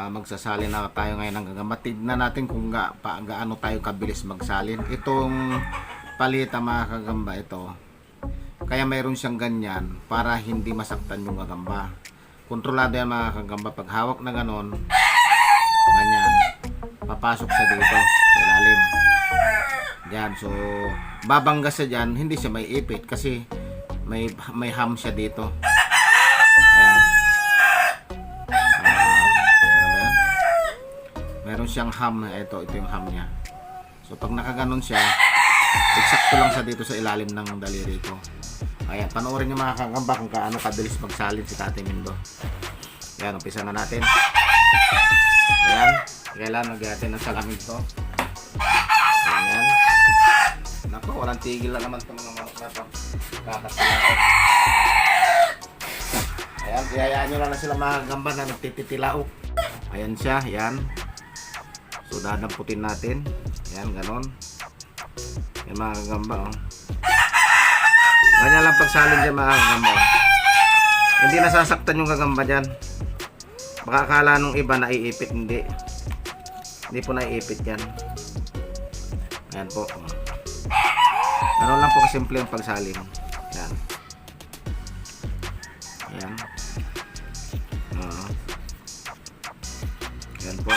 Magsasalin na tayo ngayon ng gagamba. Tignan natin kung gaano tayo kabilis magsalin. Itong palita, mga kagamba, ito. Kaya mayroon siyang ganyan para hindi masaktan yung gagamba. Kontrolado yan, mga kagamba. Pag hawak na ganon, ganyan, papasok siya dito sa ilalim. Yan, so babangga siya dyan, hindi siya may ipit kasi may ham siya dito. Ayan. Ano ba yan? Meron siyang ham. Ito, ito yung ham niya. So pag nakaganon siya, eksakto lang siya dito sa ilalim ng daliri ko. Ayan, panoorin niyo, mga kagamba, kung kaano kabilis magsalin si Tate Mindo. Ayan, umpisa na natin. Ayan, kailan natin ng salamin to. Ayan. Nako, walang tigil na naman itong mga manok na to. Kakatilaok. Ayan, iyayaan nyo lang na sila, mga kagamba, na nagtititilaok. Ayan siya, ayan. So, dadamputin natin. Ayan, ganon. Ayan, mga kagamba, oh. Ganyan lang pagsalin dyan, mga kagamba, oh. Hindi nasasaktan yung gagamba dyan. Baka akala nung iba naiipit, hindi. Hindi po naiipit yan. Ayan po, oh. Ganun lang po kasimple ang pagsalin. Ayan. Ayan. Oo. Ayan po.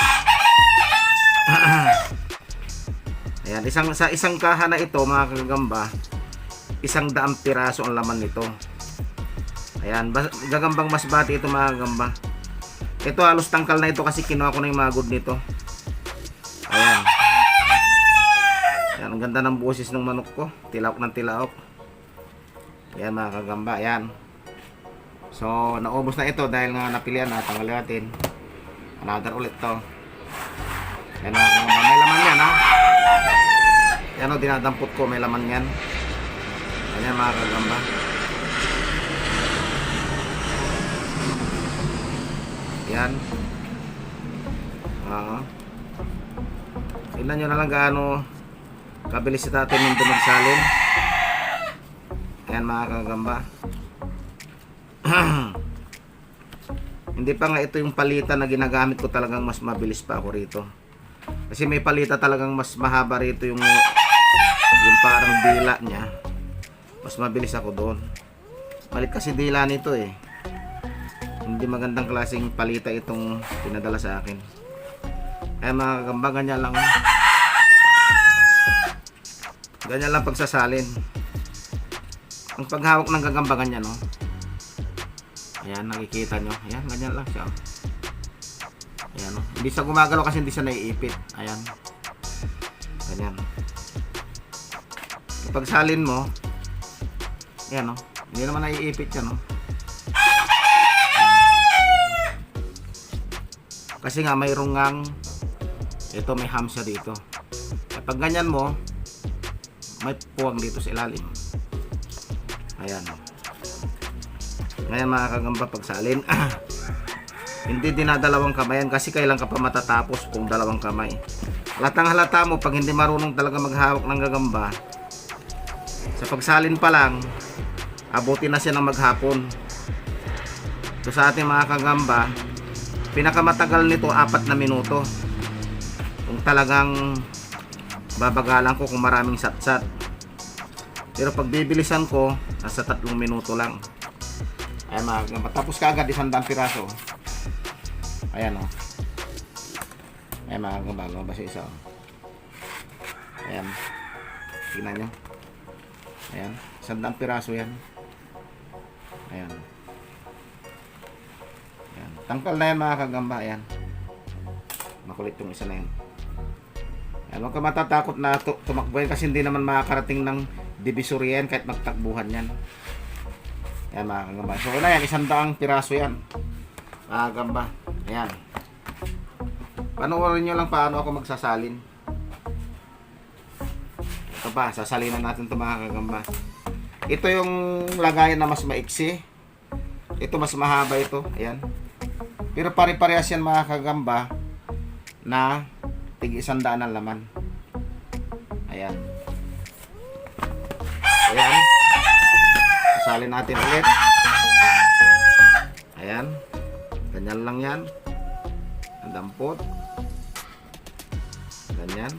Ayan, sa isang kaha na ito, mga kagamba, 100 piraso ang laman nito. Ayan, gagambang masbate ito, mga kagamba. Ito halos tangkal na ito kasi kinuha ko na yung mga good nito. Ayan. Ayan, ang ganda ng boses ng manok ko. Tilaok ng tilaok. Ayan, mga kagamba, ayan. So, naubos na ito dahil nga napilian na, tanggalin natin. Another ulit to. Ayan, mga kagamba, may laman yan, ha. Ayan o, dinadampot ko, may laman yan. Ayan, mga kagamba. Ayan. Oo. Tingnan nyo na lang gaano kabilis si Tatay Mundo magsalin. Ayan, mga kagamba. Hindi pa nga ito yung palita na ginagamit ko, talagang mas mabilis pa ako rito. Kasi may palita talagang mas mahaba rito yung parang dila niya. Mas mabilis ako doon. Malit kasi dila nito eh. Hindi magandang klaseng palita itong pinadala sa akin. Kaya, mga kagamba, ganyan lang. Ganyan lang pagsasalin. Ang paghawak ng gagamba, ganyan, no? Ayan, nakikita nyo. Ayan, ganyan lang siya, oh. Ayan, no? Hindi siya gumagalaw kasi hindi siya naiipit. Ayan. Ganyan. Kapag salin mo, ayan, no? Hindi naman naiipit yan, no? Kasi nga mayroong ngang ito, may ham siya dito. Kapag ganyan mo, may puwang dito sa ilalim. Ayan. Ngayon, mga kagamba, pagsalin. Hindi dinadalawang kamayan kasi kailan ka pa matatapos kung dalawang kamay? Halatang halata mo pag hindi marunong talaga maghawak ng gagamba. Sa pagsalin pa lang, abutin na siya ng maghapon. So sa ating mga kagamba, pinakamatagal nito 4 na minuto. Kung talagang babagalan ko, kung maraming satsat. Pero pag bibilisan ko, nasa 3 minuto lang. Ayan, mga kagamba. Tapos kaagad 100 piraso. Ayan o. Oh. Ayan, mga kagamba. Lumabas yung isa, oh. Ayan. Tingnan nyo. Ayan. 100 piraso yan. Ayan. Ayan. Tangkal na yan, mga kagamba. Ayan. Makulit yung isa na yan. Ayan. Huwag ka matatakot na tumakbo yan kasi hindi naman makakarating ng divisory yan kahit magtakbuhan yan. Ayan, mga kagamba. So una yan, 100 piraso yan, mga kagamba. Ayan. Panoorin nyo lang paano ako magsasalin. Ito pa, sasalinan natin ito, mga kagamba. Ito yung lagayan na mas maiksi. Ito mas mahaba ito. Ayan. Pero pare-parehas yan, mga kagamba, na tig 100 ang laman. Ayan. Ayan. Sasalin natin ulit. Ayan. Ganyan lang yan. Ang Dampot. Ganyan.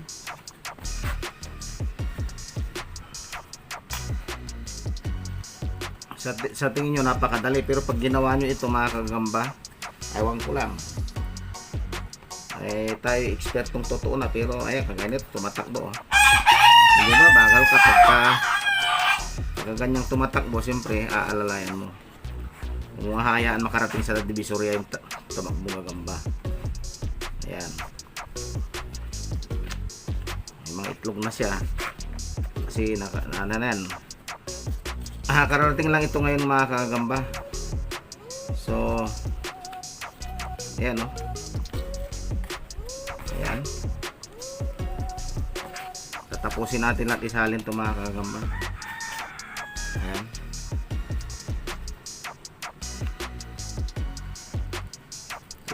Sa tingin nyo napakadali, pero pag ginawa nyo ito, mga kagamba, ewan ko lang. Eh, tayo ekspertong totoo na, pero ayan, kagaya nito, tumatakbo. Oh. Hindi ba, bagal ka pagka ganyang tumatakbo, siyempre, aalalayan mo. Kung mahayaan makarating sa Divisoria yung tumakbo gagamba. Ayan. May mga itlog na siya. Kasi naka, na, na, na, Ah, kararating lang ito ngayon, mga kagamba. So, ayan, no? Ayan. Tatapusin natin lahat isalin ito, mga kagamba. Ayan.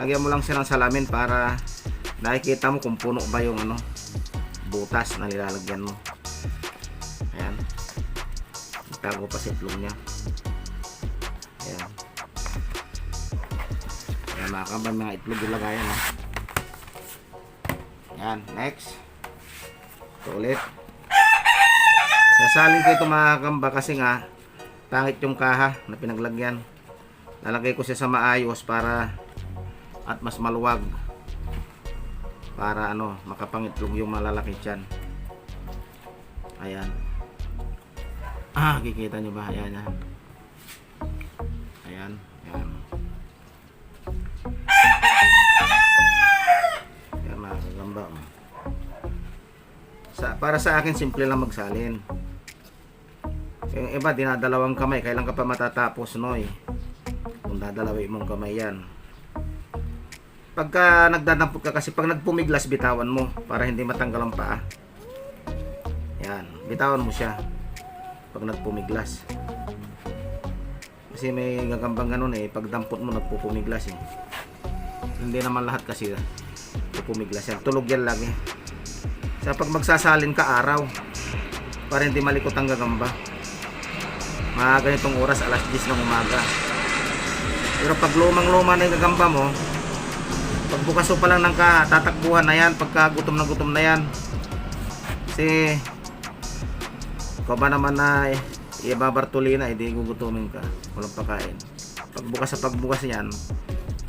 Lagyan mo lang siya ng salamin para nakikita mo kung puno ba yung ano, butas na nilalagyan mo. Ayan. Tago pa sa itlog niya. Ayan. Ayan, mga kagamba, mga itlog yung lagayan. Ha? Ayan, next. Ito ulit. Sasalin ko ito, mga kamba, kasi nga pangit yung kaha na pinaglagyan. Lalagay ko siya sa maayos para at mas maluwag para ano, makapangitlog yung malalaki tiyan. Ayan. Ah, kikita nyo ba? Ayan, ayan. Ayan, ayan. Ayan, mga kagamba. Oh. Para sa akin, simple lang magsalin. Yung iba, dinadalawang kamay. Kailan ka pa matatapos, Noy? Kung dadalawin mong kamay yan. Pagka nagdadampot ka kasi, pag nagpumiglas, bitawan mo para hindi matanggal ang paa. Yan, bitawan mo siya pag nagpumiglas. Kasi may gagambang ganun eh, pag dampot mo nagpupumiglas eh. Hindi naman lahat kasi pupumiglas yan. Tulog yan lagi. Sa pag magsasalin ka araw, para hindi malikot ang gagamba. Mga ganitong oras, alas 10 ng umaga. Pero pag lumang-luma na yung gagamba mo, pagbukas mo pa lang ng kaha, tatakbuhan na yan pagka gutom na gutom na yan. Kasi ikaw ba naman na eh, ibabartulina, hindi gugutomin ka. Walang pagkain. Pagbukas sa pagbukas niyan,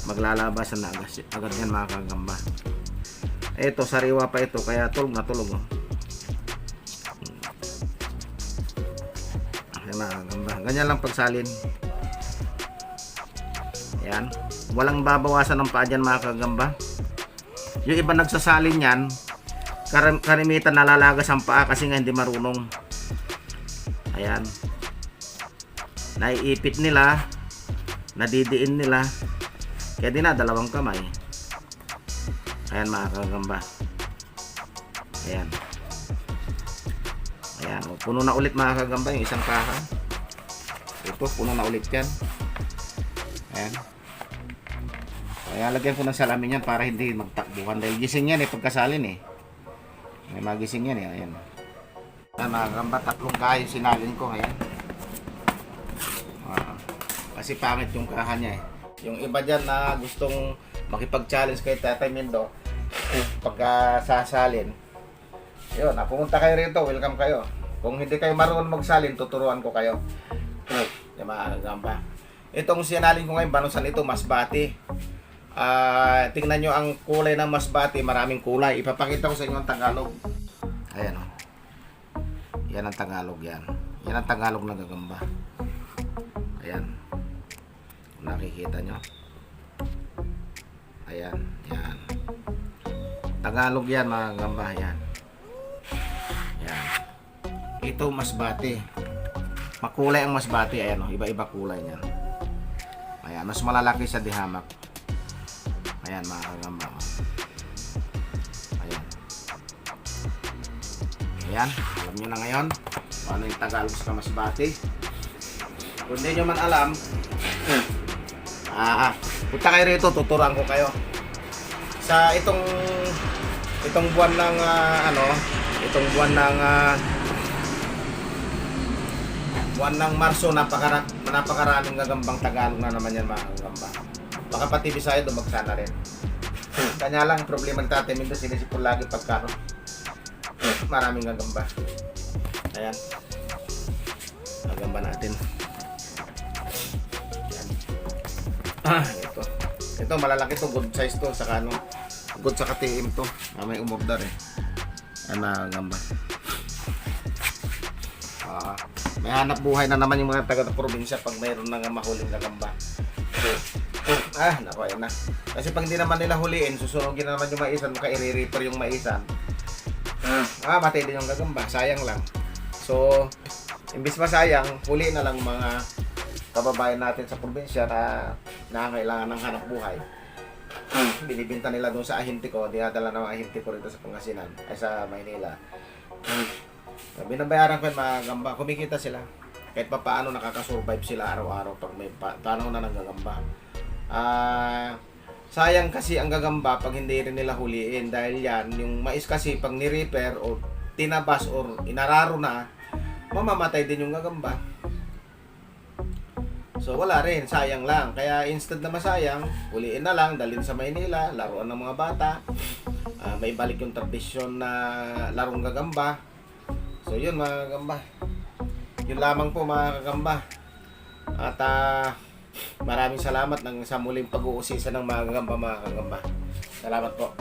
maglalabasan na agad, agad yan, mga kagamba. Ito, sariwa pa ito, kaya tulog na tulog. Oh. Ayan, mga kagamba. Ganyan lang pagsalin. Ayan. Walang babawasan ng paa dyan, mga kagamba. Yung iba nagsasalin yan, karamitan nalalagas ang paa kasi nga hindi marunong. Ayan. Naiipit nila, nadidiin nila. Kaya dinadalawang kamay. Ayan, mga kagamba. Ayan. Ayan. O, puno na ulit, mga kagamba, yung isang kaha. Ito, puno na ulit yan. Ayan. Kaya lagyan ko ng salamin yan para hindi magtakbuhan. Dahil gising yan eh, pagkasalin eh. May magising yan eh. Ayan. Ayan, mga kagamba, tatlong kaha yung sinalin ko. Ayan. Ah, kasi pangit yung kaha niya eh. Yung iba dyan na gustong makipag-challenge kay Tatay Mendo, pagka sasalin, yun, pumunta kayo rito, welcome kayo. Kung hindi kayo marunong magsalin, tuturuan ko kayo. Yung mga kagamba. Itong sinalin ko ngayon, banusan ito, masbate. Ah, tingnan nyo ang kulay ng masbate, maraming kulay. Ipapakita ko sa inyo ang Tagalog. Ayan o. Yan ang Tagalog yan. Yan ang Tagalog na gagamba. Ayan. Nakikita nyo. Ayan, yan. Tagalog yan, mga gagamba. Ayan. Yan. Ito masbate. Makulay ang masbate. Ayan o, iba-iba kulay niyan. Ayan, mas malalaki sa dihamak. Ayan, mga kagamba. Oh. Ayan. Ayan, alam nyo na ngayon kung ano yung Tagalog sa masbate. Kung hindi nyo man alam, punta kayo rito, tuturuan ko kayo. Sa itong itong buwan ng ano, itong buwan ng buwan ng Marso, napakaraming gagambang Tagalog na naman yan, mga gagamba. Baka pati Bisaya dumagsa na rin. Kanya lang, problema ni Tatay Mendo, sinisipon lagi pagka ano, maraming gagamba. Ayan. Gagamba natin. Ayan. Ah, ito. Ito, malalaki to. Good size to. Saka ano, good sa KTM to. Ah, may umorder eh. Ayan, mga gagamba. Ah, may hanap buhay na naman yung mga taga-probinsya pag mayroon na nga mahuling gagamba. Ah, nako, ayan na. Kasi pag hindi naman nila huliin, susunogin na naman yung maisan, maka i-repair yung maisan. Ah, matay din yung gagamba. Sayang lang. So, imbis masayang, huli na lang mga kababayan natin sa probinsya na nangangailangan ng hanap buhay. Binibenta nila doon sa ahente ko, dinadala ng ahente ko rito sa Pangasinan, ay sa Maynila. Binabayaran ko yung mga gamba, kumikita sila. Kahit pa paano nakakasurvive sila araw-araw pag may tanaw na ng gagamba. Ah, sayang kasi ang gagamba pag hindi rin nila huliin dahil yan, yung mais kasi pag ni-repair o tinabas or inararo na, mamamatay din yung gagamba. So wala rin, sayang lang. Kaya instead na masayang, huliin na lang, dalhin sa Maynila, laruan ng mga bata. Ah, may balik yung tradisyon na larong gagamba. So yun, mga gagamba. Yun lamang po, mga gagamba. At maraming salamat ng sa muling pag-uusisa ng mga gagamba, mga gagamba. Salamat po.